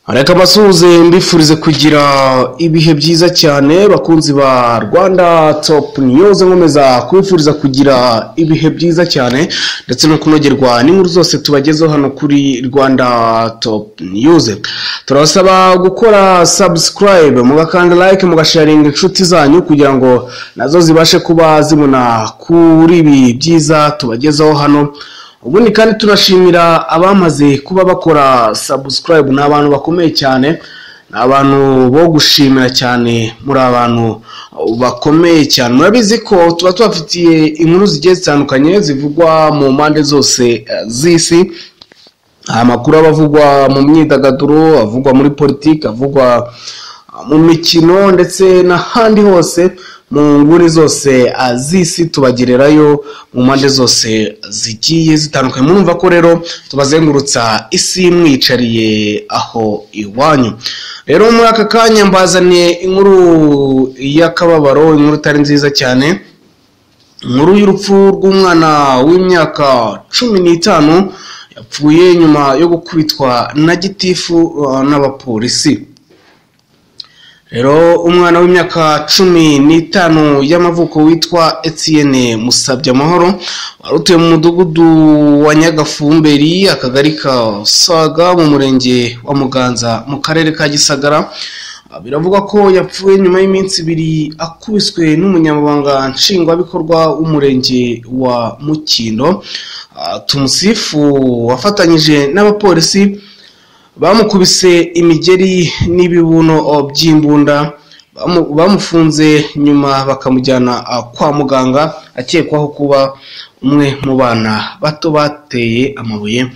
Reka mbasuhuze mbifurize kugira ibihe byiza cyane bakunzi ba Rwanda Top News, nkomeza kubifuriza kugira ibihe byiza cyane ndetse no kunogerwa n'inkuru zose tubagezeho hano kuri Rwanda Top News. Turabasaba gukora subscribe, mugakanda like, mugasharinga inshuti zanyu kugira ngo nazo zibashe kuba zibona kuri ibi byiza tubagezeho hano. Ubundi kandi tunashimira abamaze kuba bakora subscribe, ni abantu bakomeye cyane, ni abantu bo gushimira cyane, muri abantu bakomeye cyane. Murabizi ko tuba tubafitiye inkuru zigiye zitandukanye zivugwa mu mpande zose z'isi, amakuru aba avugwa mu myidagaduro, avugwa muri politiki, avugwa mu mikino ndetse n'ahandi hose mu nguni zose z'isi, tubagererayo mu mpande zose zigiye zitandukanye. Murumva ko rero tubazengurutsa isi mwicariye aho iwanyu. Rero muri aka kanya mbazaniye inkuru y'akababaro, inkuru itari nziza cyane, inkuru y'urupfu rw'umwana w'imyaka 15 yapfuye nyuma yo gukubitwa na gitifu n'abapolisi. Rero umwana w'imyaka 15 y'amavuko witwa Etienne Musabyamahoro wari utuye mu mudugudu wa Nyagafumberi, akagari ka Saga, mu murenge wa Muganza, mu karere ka Gisagara, biravugwa ko yapfuye nyuma y'iminsi 2 akubiswe n'umunyamabanga nshingwabikorwa w'umurenge wa Mukindo, Tumusifu, wafatanyije n'abapolisi bamukubise imigeri n'ibibuno by'imbunda, bamufunze nyuma bakamujyana kwa muganga akekwaho kuba umwe mu bana bato bateye amabuye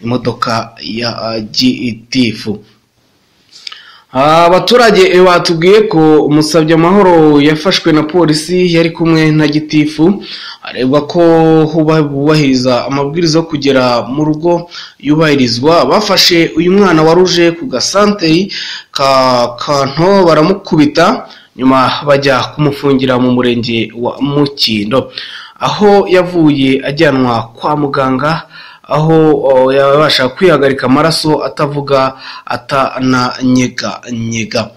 imodoka ya gitifu. Abaturage batubwiye ko Musabyamahoro yafashwe na polisi yari kumwe na gitifu, arebwa ko bubahiriza amabwiriza yo kugera mu rugo yubahirizwa. Bafashe uyu mwana waruje ku gasanteri ka Kanto baramukubita, nyuma bajya kumufungira mu murenge wa Mukindo, aho yavuye ajyanwa kwa muganga, aho yabasha kwihagarika amaraso atavuga atananyega nyega.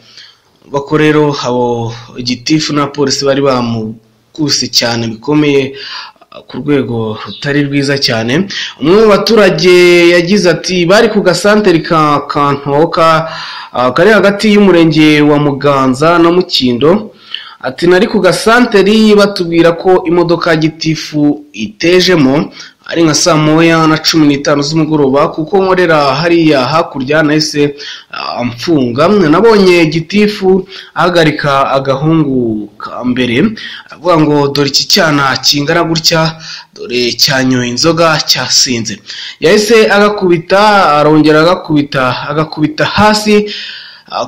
Bako rero abo gitifu na polisi bari bamukuse cyane bikomeye ku rwego rutari rwiza cyane. Umwe mu baturage yagize ati bari ku gasanteri ka Kanto kari hagati y'umurenge wa Muganza na Mukindo. Ati nari ku gasanteri batubwira ko imodoka ya gitifu itejemo ari nka saa 1:15 z'umugoroba, kuko nkorera hariya hakurya nahise mfunga. Nabonye gitifu ahagarika agahungu ka mbere avuga ngo dore iki cyana kingana gutya, dore cyanyoye inzoga cyasinze. Yahise agakubita, arongera agakubita, agakubita hasi,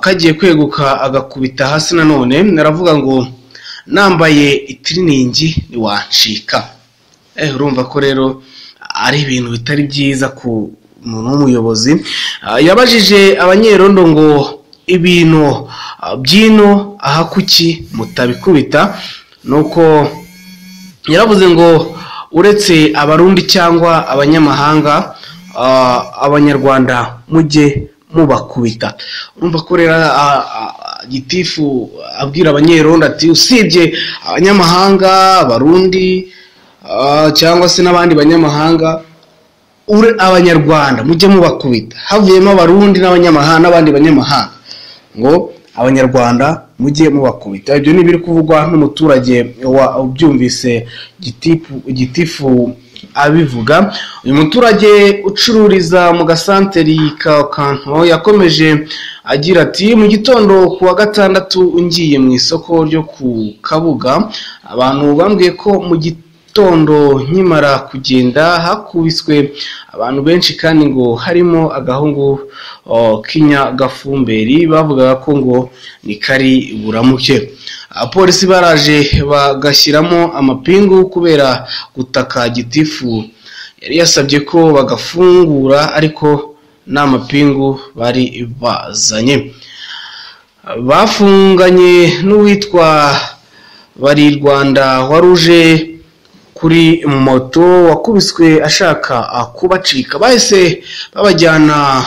kagiye kweguka agakubita hasi nanone, naravuga ngo nambaye itiriningi ntiwancika. Urumva ko rero ari ibintu bitari byiza ku muntu w'umuyobozi. Yabajije abanyerondo ngo ibintu byino aha kuki mutabikubita, nuko yaravuze ngo uretse abarundi cyangwa abanyamahanga, abanyarwanda mujye mubakubita. Urumva ko rero gitifu abwira abanyerondo ati usibye abanyamahanga, abarundi cyangwa se n'abandi banyamahanga, abanyarwanda mujye mubakubita. Havuyemo abarundi n'abanyamahanga n'abandi banyamahanga, ngo abanyarwanda mujye mubakubita. Ibyo ni biri kuvugwa n'umuturage wabyumvise gitifu abivuga. Uyu muturage ucururiza mu gasanteri ka Kanto yakomeje agira ati mu gitondo ku wa gatandatu ngiye mu isoko ryo ku Kabuga, abantu bambwiye ko mu gitondo nkimara kugenda hakubiswe abantu benshi, kandi ngo harimo agahungu k'inyagafumberi bavugaga ko ngo ni kari buramuke. Abapolisi baraje bagashyiramo amapingu kubera gutaka gitifu yari yasabye ko bagafungura, ariko nta mapingu bari bazanye. Bafunganye n'uwitwa Barirwanda waruje kuri moto wakubiswe ashaka kubacika, bahise babajyana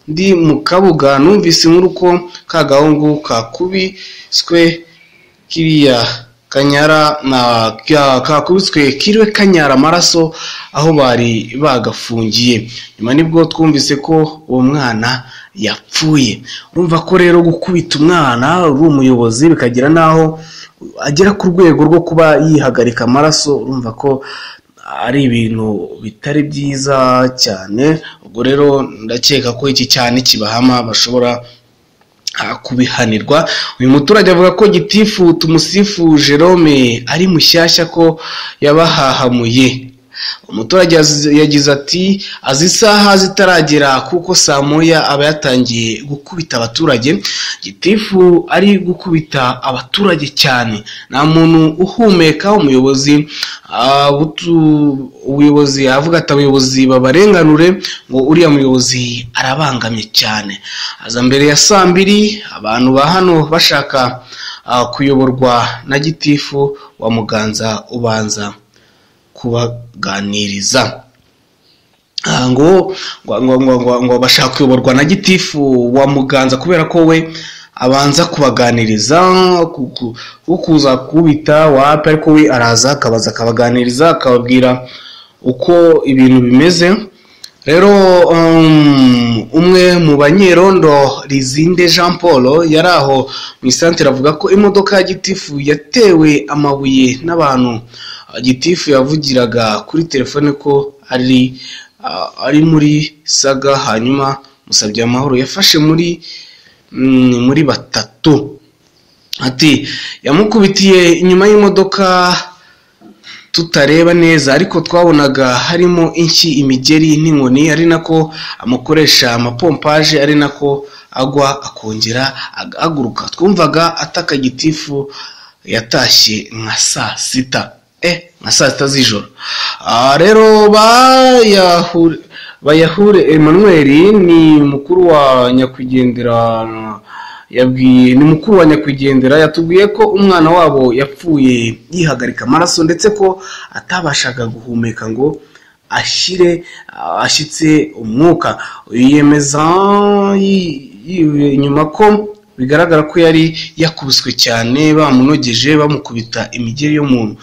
ndi mu Kabuga numvise inkuru ko ka gahungu kakubiswe kiriya kanyara na kakubiswe kiriwe kanyara amaraso aho bari bagafungiye. Nyuma nibwo twumvise ko uwo mwana yapfuye. Urumva ko rero gukubita umwana uri umuyobozi bikagira naho agera ku rwego rwo kuba yihagarika amaraso, urumva ko ari ibintu bitari byiza cyane. Ubwo rero ndakeka ko iki cyane kibahama bashobora kubihanirwa. Uyu muturage avuga ko gitifu Tumusifu Jerome ari mushyashya ko yabahahamuye. Umuturage yagize ati azi isaha zitaragera kuko saa moya aba yatangiye gukubita abaturage. Gitifu ari gukubita abaturage cyane, nta muntu uhumeka. Umuyobozi ubuyobozi avuga ati abayobozi babarenganure, ngo uriya muyobozi arabangamye cyane. Aza mbere ya saa mbiri, abantu ba hano bashaka kuyoborwa na gitifu wa Muganza ubanza kubaganiriza. Ngo ngo ngo ngo ngo bashaka kuyoborwa na gitifu wa Muganza kubera ko we abanza kubaganiriza, kuza kubita wapi, ariko we araza akabaza akabaganiriza akababwira uko ibintu bimeze. Rero umwe mu banyerondo Rizinde Jean Paul yari aho mu isantere avuga ko imodoka ya gitifu yatewe amabuye n'abantu. Gitifu yavugiraga kuri telefone ko ari muri Saga, hanyuma Musabye Amahoro yafashe muri batatu. Ati yamukubitiye inyuma y'imodoka tutareba neza, ariko twabonaga harimo inshyi, imigeri n'inkoni, ari nako amukoresha amapompaje, ari nako agwa akongera agahaguruka. Twumvaga ataka gitifu yatashye nka saa sita, nka saa sita z'ijoro. Rero Bayahure Emmanuel ni mukuru wa nyakwigendera, yabwiye ni mukuru wa nyakwigendera yatubwiye ko umwana wabo yapfuye yihagarika amaraso, ndetse ko atabashaga guhumeka ngo ashyire ashyitse umwuka. Yemeza inyuma ko bigaragara ko yari yakubiswe cyane, bamunogeje bamukubita imigeri yo mu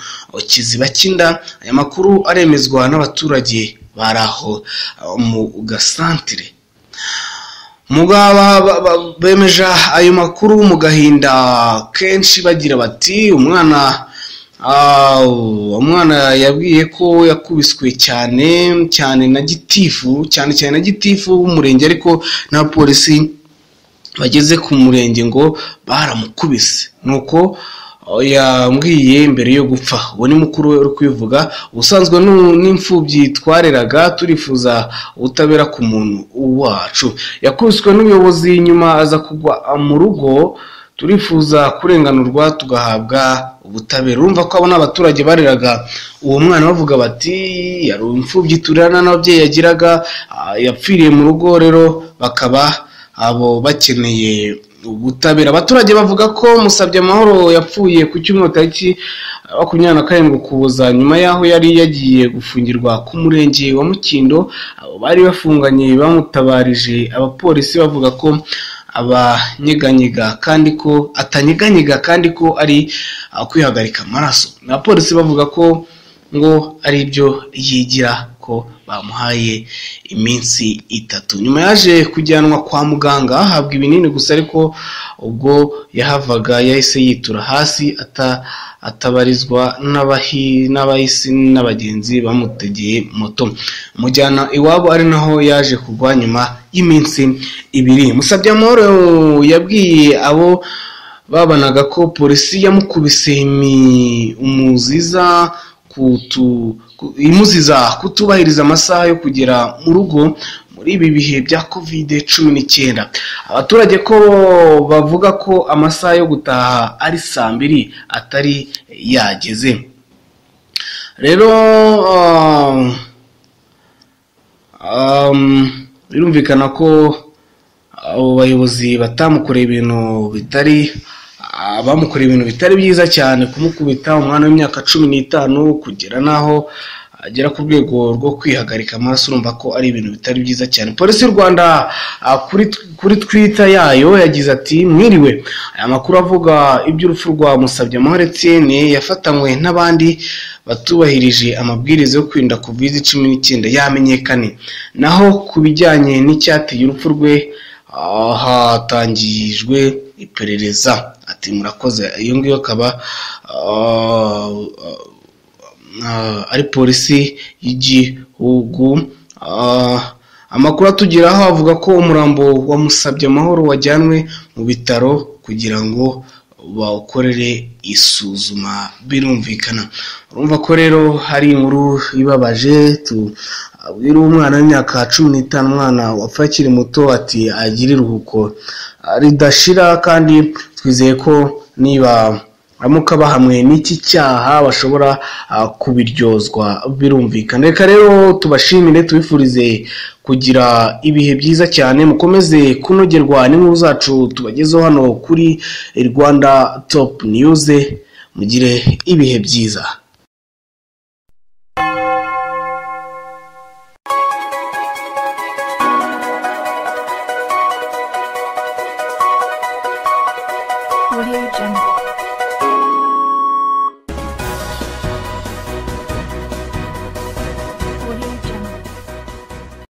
kiziba cy'inda. Aya makuru aremezwa n'abaturage bari aho mu gasantire. Bemeje ayo makuru mu gahinda kenshi bagira bati umwana yabwiye ko yakubiswe cyane cyane na gitifu, cyane cyane na gitifu w'umurenge, ariko n'abapolisi bageze ku murenge ngo baramukubise. Nuko yambwiye mbere yo gupfa. Uwo ni mukuru we uri kwivuga. Ubusanzwe n'imfubyi twareraga, turifuza ubutabera ku muntu wacu. Yakubiswe n'ubuyobozi nyuma aza kugwa mu rugo, turifuza kurenganurwa tugahabwa ubutabera. Urumva ko abo n'abaturage bareraga uwo mwana bavuga bati yari imfubyi turerana n'ababyeyi yagiraga, yapfiriye mu rugo, rero bakaba abo bakeneye ubutabera. Abaturage bavuga ko Musabye Amahoro yapfuye ku cyumweru tariki 27 Ukuboza, nyuma y'aho yari yagiye gufungirwa ku murenge wa Mukindo. Abo bari bafunganye bamutabarije abapolisi bavuga ko abanyeganyega kandi ko atanyeganyega kandi ko ari kwihagarika amaraso. Abapolisi bavuga ko ngo ari byo yigira, ko bamuhaye iminsi 3. Nyuma yaje kujyanwa kwa muganga ahabwa ibinini gusa, ariko ubwo yahavaga yahise yitura hasi atabarizwa n'abahisi n'abagenzi bamutegeye moto mujyana iwabo, ari naho yaje kugwa nyuma y'iminsi 2. Musabye Amahoro yabwiye abo babanaga ko polisi yamukubise umuziza imuziza kutubahiriza amasaha yo kugera mu rugo muri ibi bihe bya COVID-19. Abaturage ko bavuga ko amasaha yo gutaha ari saa mbiri atari yageze. Rero birumvikana ko abo bayobozi batamukoreye ibintu bitari bamukoreye ibintu bitari byiza cyane, kumukubita umwana w'imyaka 15 kugera naho agera ku rwego rwo kwihagarika amaraso, urumva ko ari ibintu bitari byiza cyane. Polisi y'u Rwanda kuri Twitter yayo yagize ati: "Mwiriwe, aya makuru avuga iby'urupfu rwa Musabyamahoro Etienne yafatanywe n'abandi batubahirije amabwiriza yo kwirinda COVID-19 yamenyekane. Naho ku bijyanye n'icyateye urupfu rwe hatangijwe iperereza." Ati murakoze. Iyo ngiyo akaba ari polisi y'igihugu. Amakuru atugeraho avuga ko umurambo wa Musabyamahoro wajyanwe mu bitaro kugira ngo bawukorere isuzuma. Birumvikana, urumva ko rero hari inkuru ibabaje. Tubwira umwana w'imyaka 15, umwana wapfa akiri muto, ati agire iruhuko ridashira, kandi twizeye ko niba ramuka bahamwe n'iki cyaha bashobora kubiryozwa. Birumvikana. Reka rero tubashimire, tubifurize kugira ibihe byiza cyane, mukomeze kunogerwa n'inkuru zacu tubagezeho hano kuri Rwanda Top News. Mugire ibihe byiza. Audio Jungle.